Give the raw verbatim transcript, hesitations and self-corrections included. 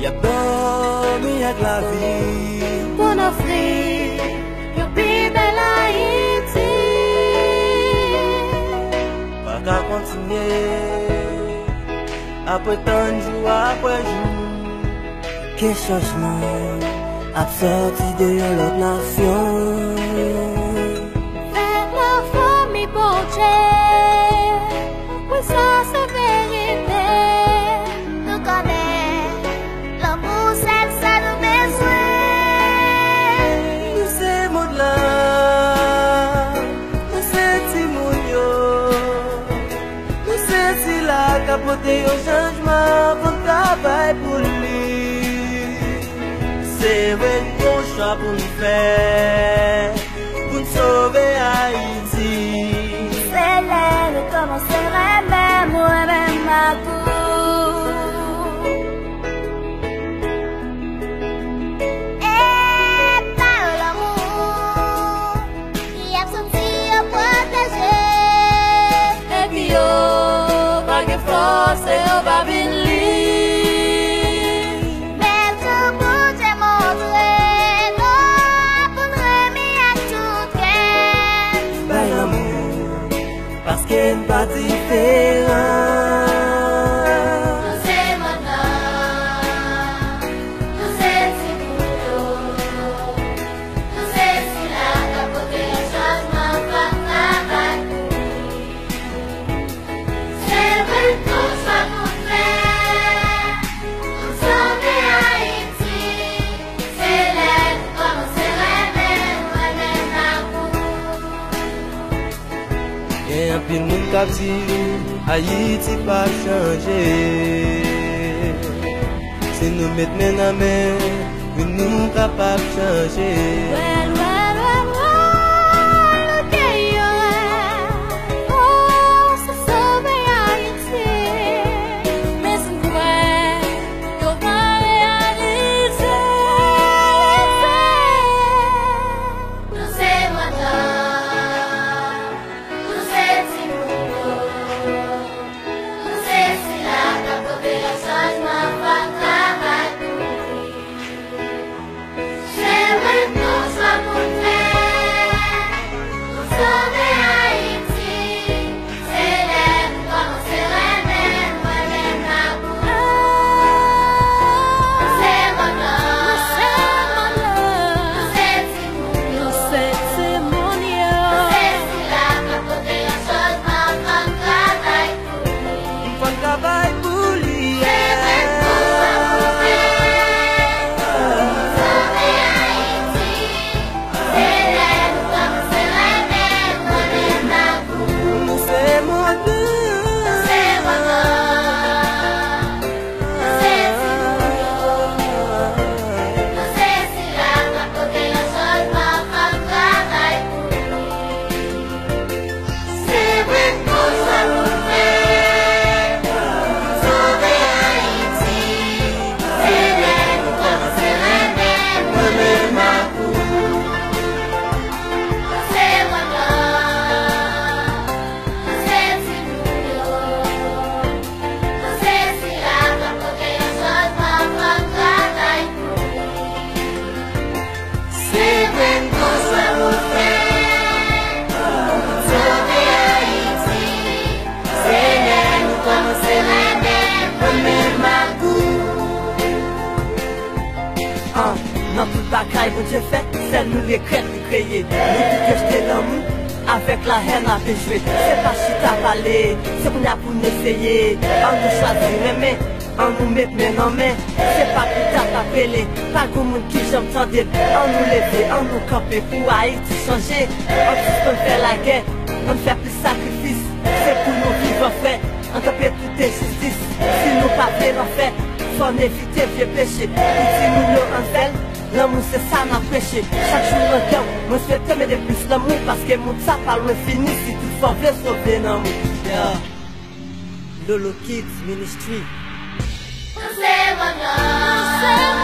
Y ap dòmi ak lavi pou n ofri yon pi bèl Ayiti. Pa ka kontinye apre tann jou apre jou. Ke chanjman ap sòti de yon lòt nasyon. Fè nou fanmi Bondye, wi sa se verite. Nou konnen lanmou sèl sa nou bezwen. Nou se mond lan, nou se timoun yo. Nou se sila k ap pote yon chanjman pou n travay pou li. Se vre n gon chwa pou n fè pou n sove Ayiti. Se lè nou kòmanse renmen m, renmen m ak ou. E pa lanmou. Y ap santi yo pwoteje. Epi yo pa gen fòs e yo pa vin li. Bèl jou Bondye montre nou pou n renmen ak tout kè. Bay lanmou, paske n pa diferan. Nou se mond lan, nou se timoun yo. Nou se sila k ap pote yon chanjman, fò n travay pou li. Se vre n gon chwa pou n fè pou n sove Ayiti. Se lè nou kòmanse renmen, renmen lakou. Gen anpil moun k ap di Ayiti p ap chanje. Si nou met men nan men, wi, nou kapab chanje. Wè, wè, wè, wè, nou gen yon rèv. Oh, se sove Ayiti. Men si n kwè, yo va reyalize. Nou se mond lan, nou se timoun yo. Nou se sila k ap pote yon chanjman, fò n travay pou li. Se vre n gon chwa pou n fè pou n sove Ayiti. Se lè nou kòmanse renmen, renmen lakou. Nou se mond lan, nou se mond lan, nou se timoun yo, nou se timoun yo. Nou se sila k ap pote yon chanjman, fò n travay pou li. Fò n travay pou li, yeah. Se vre n gon chwa pou n fè pou n sove Ayiti. Se lè nou kòmanse renmen, renmen lakou. Nou se mond lan. Nou se mond lan. Nou se timoun yo. Nou se sila k ap pote yon chanjman, fò n travay pou li. Se vre n gon chwa pou n fè pou n sove Ayiti. Se lè nou kòmanse renmen, renmen lakou. Nou se mond lan, nou se timoun yo. Nou se sila k ap pote yon chanjman, fò n travay pou li. Se vre n gon chwa pou n fè pou n sove Ayiti. Se lè nou kòmanse renmen, renmen lakou. An, nan tout bagay Bondye fè, sèl nou regrèt li kreye. Nou tout rejte lanmou, avèk lahèn n ape jwe. Se pa chita pale, se kounye a pou n eseye. An nou chwazi renmen, an nou met men nan men. Se pa pita n ap rele, pa gon moun ki janm tande l. An nou leve, an nou kanpe pou Ayiti chanje. An sispann fè lagè, an fè plis sakrifis. Se pou nou viv anfè, an kanpe tout enjistis. Si nou pa vle lanfè, fò n evite vye peche. Pou timoun yo an fè l, lanmou se sa n ap preche. Chak jou nan kè w, mwen swete mete plis lanmou, paske mond sa pa lwen fini. Si toutfwa w vle sove nanm ou. Yeah. Lolo Kids Ministry. Nou se mond lan.